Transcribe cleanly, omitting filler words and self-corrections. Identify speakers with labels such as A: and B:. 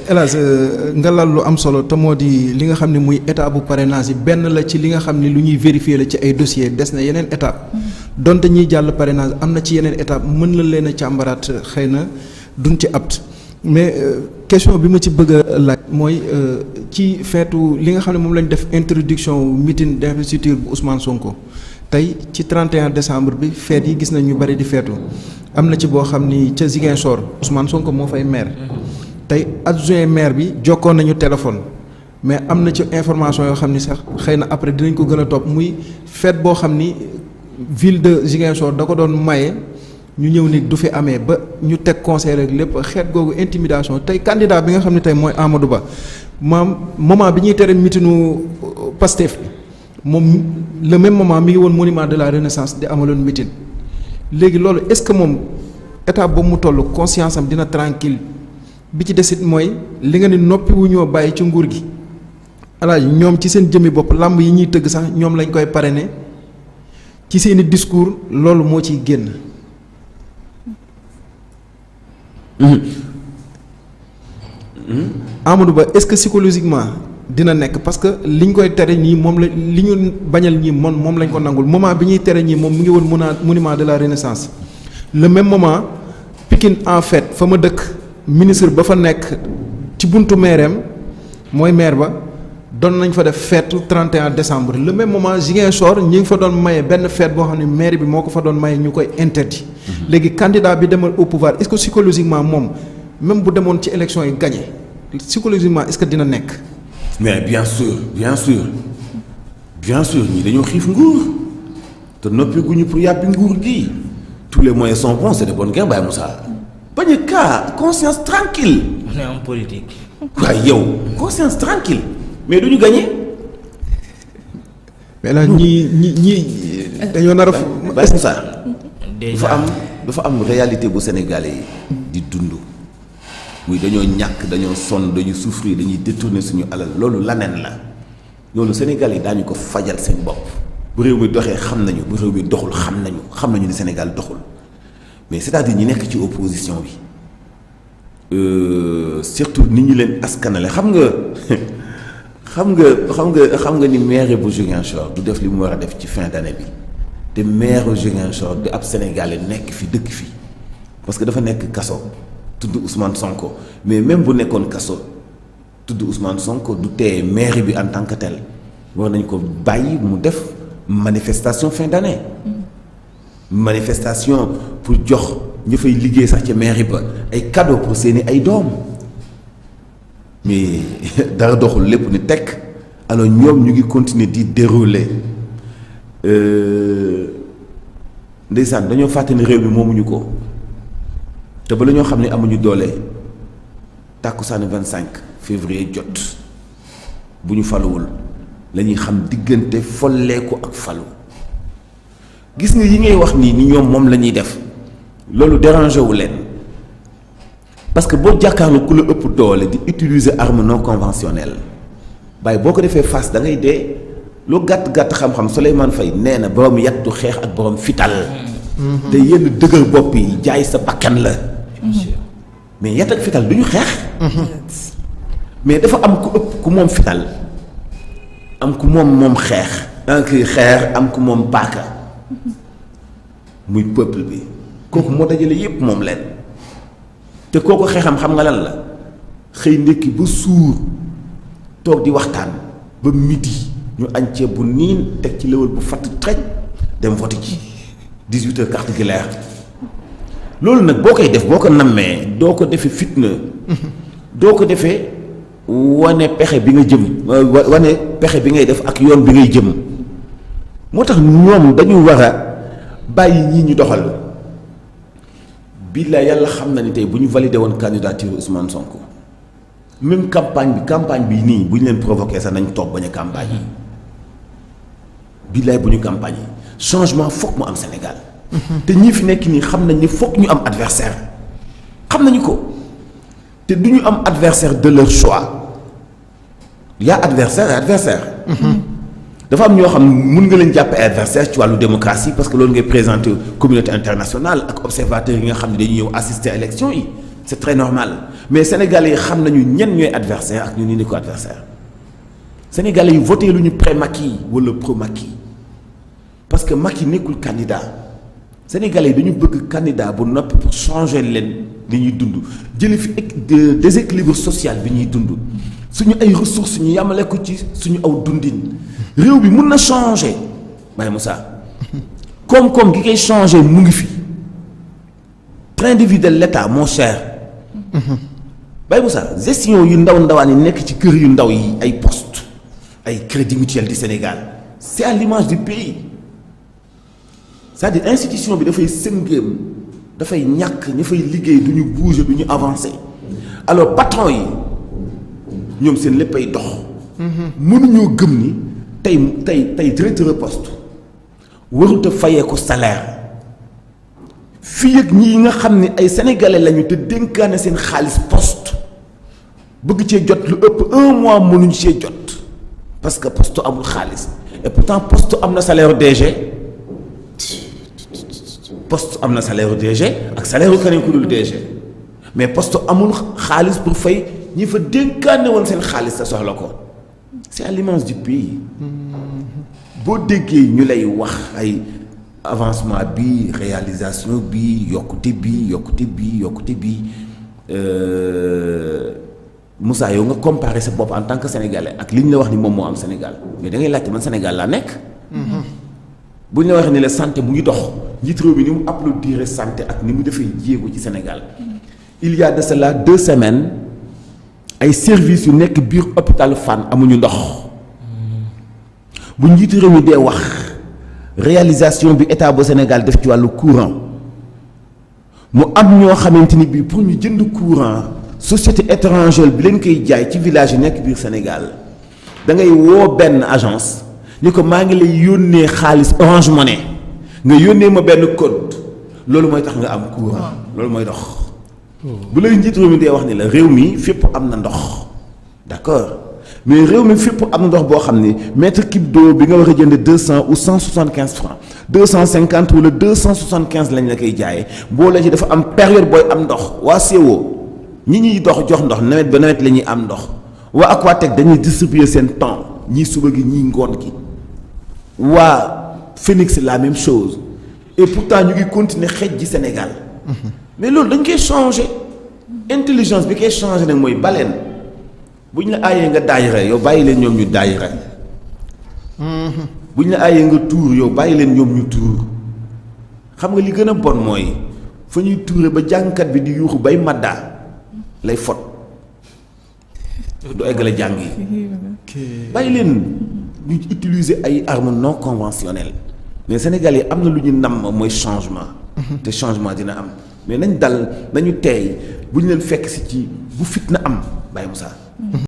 A: hélas nga lal lu am solo te moo di li nga xam ne muy étape bu parrainage yi benn la ci li nga xam ne lu ñuy vérifier la ci ay dossiers des na yeneen étape donte ñiy jàll parrainage am na ci yeneen étape mën la leen a càmbaraat xëy na duñ ci apt mais question bi ma ci bëgg a laaj mooy ci feetu li nga xam ne moom lañ def introduction meeting d'investiture bu Ousmane Sonko tey ci 31 décembre bi feet yi gis nañ ñu bari di feetu am na ci boo xam ni ca Ziguinchor Ousmane Sonko moo fay maire tey adjoint maire bi jokkoon nañu téléphone mais am na ci information yoo xam ni sax xëy na après dinañ ko gën a topp muy feet boo xam ni ville de Ziguinchor da ko doon maye ñu ñëw ni du fi amee ba ñu teg conseil rek lépp xeet googu intimidation tey candidat bi nga xam ne tey mooy Amadou Ba moment bi ñuy tere mitinu Pastef bi moom le même moment mi ngi woon monument de la Renaissance di amaloon meeting léegi loolu est-ce que moom état boobu mu toll conscience am dina tranquille bi ci desit mooy li nga ni noppi wu ñoo bàyyi ci nguur gi alaaji ñoom ci seen jëmmi bopp làmb yi ñuy tëgg sax ñoom lañ koy parrainer ci seeni discours loolu moo ciy génn. Amadou Ba est-ce que psychologiquement dina nekk parce que liñ koy tere ñii moom la li ñu bañal ñii moom lañ ko nangul moment bi ñuy tere ñii moom mu ngi woon monument de la Renaissance le même moment Pikine en fait fa ma dëkk ministre ba fa nekk ci buntu maireem mooy maire ba doon nañ fa def fête 31 décembre le même moment Ziguinchor ñi ngi fa doon maye benn fête boo xam ne maire bi moo ko fa doon maye ñu koy interdit léegi candidat bi demal au pouvoir est-ce que psychologiquement moom même bu demoon ci élection yi gagné psychologiquement est-ce que dina nekk.
B: mais bien sûr ñii dañoo xiif nguur te noppi guñu pour yàbbi nguur gi tous les moyens sont bons c'est de bonne guerre Baye Moussa bañ a kaa conscience tranquille
C: on est en politique.
B: waaye yow conscience tranquille mais duñu gagné.
A: mais là ñii dañoo nar a.
B: Baye Moussa dafa am réalité bu Sénégalais yi di dund muy dañoo ñàkk dañoo sonn dañu souffrir dañuy détourner suñu alal loolu laneen la loolu Sénégal yi daañu ko fajal seen bopp bu réew mi doxee xam nañu bu réew mi doxul xam nañu ni Sénégal doxul mais c'est-à-dire ñi nekk ci opposition bi surtout nit ñi leen askanale xam nga ni maire bu Ziguinchor du def li mu war a def ci fin d'année bi te maire Ziguinchor di ab Sénégalais nekk fi dëkk fi parce que dafa nekk kaso tudd Ousmane Sonko mais même bu nekkoon kaso tudd Ousmane Sonko du tee maire bi en tant que tel war nañ ko bàyyi mu def manifestation fin d'année manifestation pour jox ñu fay liggéey sax ca mairie ba ay cadeau pour seeni ay doom mais dara doxul lépp ni tekk alors ñoom ñu ngi continuer di dérouler ndeysaan dañoo fàtte ne réew mi moomuñu ko te ba la ñoo xam ne amuñu doole tàkkusaani 25 février jot bu ñu faluwul la ñuy xam diggante folleeku ak falu gis nga yi ngay wax nii ni ñoom moom la ñuy def loolu dérangé wu leen parce que boo jàkkaarloo ku la ëpp doole di utiliser arme non conventionnelle waaye boo ko defee face da ngay dee lu gàtt xam-xam Souleymane Faye nee na borom yattu xeex ak borom fital te yenn dëgër bopp yi jaay sa bakkan la mais yat ak fital du ñu xeex mais dafa am ku ëpp ku moom fital am ku moom xeex am ku moom paaka muy peuple bi kooku moo dajale yépp moom leen te kooku xeexam xam nga lan la xëy ndékki ba suur toog di waxtaan ba midi ñu añ ceeb bu niin teg ci léwal bu fatt trej dem vote ji 18h carte gi leer loolu nag boo koy def boo ko nammee doo ko defee fitna doo ko defee wane pexe bi nga jëm wane pexe bi ngay def ak yoon bi ngay jëm moo tax ñoom dañu war a bàyyi ñii ñu doxal billaay yàlla xam na ni tey bu ñu validé woon candidature Ousmane Sonko même campagne bi nii bu ñu leen provoqué sax nañ toog bañ a campagne yi billaay bu ñu campagne yi changement foog mu am Sénégal te ñii fi nekk nii xam nañ ni foog ñu am adversaire xam nañu ko te du ñu am adversaire de leur choix y a adversaire et adversaire dafa am ñoo xam mun nga leen jàppe adversaire ci wàllu démocratie parce que loolu ngay présenter communauté internationale ak observateurs yi nga xam ne dañuy ñëw assister à élection yi c'est très normal mais sénégalais yi xam nañu ñen ñooy adversaire ak ñu ni ko adversaire sénégalais yi voté lu ñu pré-Macky wala pro-Macky parce que Macky nekkul candidat sénégalais yi dañu bëgg candidat bu noppi pour changer leen li ñuy dund jële fi déséquilibre social bi ñuy dund suñu ay ressources ñu yamale ko ci suñu aw dundin réew bi mun na changer Baye Moussa koom-koom gi koy changer mu ngi fi train de vie de l'État mon cher Baye Moussa gestion yu ndaw ndawaan yi nekk ci kër yu ndaw yi ay poste ay crédit mutuel du Sénégal c'est à l'image du pays c'est-à-dire institution bi dafay sëngéem dafay ñàkk ñu fay liggéey du ñu bouger du ñu avancer alors patron yi ñoom seen lépp ay dox mënuñoo gëm ni tey directeur poste warut a fayee ko salaire fii ak ñii nga xam ne ay sénégalais lañu te dénkaane seen xaalis poste bëgg cee jot lu ëpp 1 mois mënuñ cee jot parce que poste amul xaalis et pourtant poste am na salaire DG poste am na salaire DG ak salaire keneen ku dul DG mais poste amul xaalis pour fay ñi fa dénkaane woon seen xaalis sa soxla ko c'est à l'image du pays boo déggee ñu lay wax ay avancement bi réalisation bi yokkute bi Moussa yow nga comparer sa bopp en tant que sénégalais ak li ñu la wax ni moom moo am Sénégal mais da ngay laajte man Sénégal laa nekk. bu ñu la waxee ni la santé mu ngi dox njiit réew mi ni mu applaudir santé ak ni mu defee jéego ci Sénégal il y a de cela 2 semaines ay services yu nekk biir hôpital Fann amuñu ndox bu njiit réew mi dee wax réalisation bi état bu Sénégal def ci wàllu courant mu am ñoo xamante ni bii pour ñu jënd courant société étrangère bi leen koy jaay ci village yi nekk biir Sénégal da ngay woo benn agence ni ko maa ngi lay yónnee xaalis Orange Money nga yónnee ma benn code loolu mooy tax nga am courant loolu mooy dox bu lay njiit réew mi dee wax ni la réew mi fépp am na ndox d'accord mais réew mi fépp am na ndox boo xam ni mètre cube d'eau bi nga war a jënd 200 ou 175 francs 250 wala 275 lañ la koy jaayee boo la ci dafa am période booy am ndox waa CO ñi ñuy dox jox ndox nawet ba nawet la ñuy am ndox waa Aquatec dañuy distribuer seen temps ñii suba gi ñii ngoon gi waa Phoenix la même chose et pourtant ñu ngi continuer xej ji Sénégal mais loolu dañ koy changer intelligence bi koy changer nag mooy baleen bu ñu la aayee nga daayira yow bàyyi leen ñoom ñu daayira bu ñu la aayee nga tuur yow bàyyi leen ñoom ñu tuur xam nga li gën a bon mooy fa ñuy tuure ba jàngkat bi di yuuxu bay maddaa lay fot du eggale jàng yi bàyyi leen ñu utiliser ay armes non conventionnelles mais Sénégal yi am na lu ñu namm mooy changement te changement dina am mais nañ dal nañu teey bu ñu leen fekk si ci bu fitna am Baye Moussa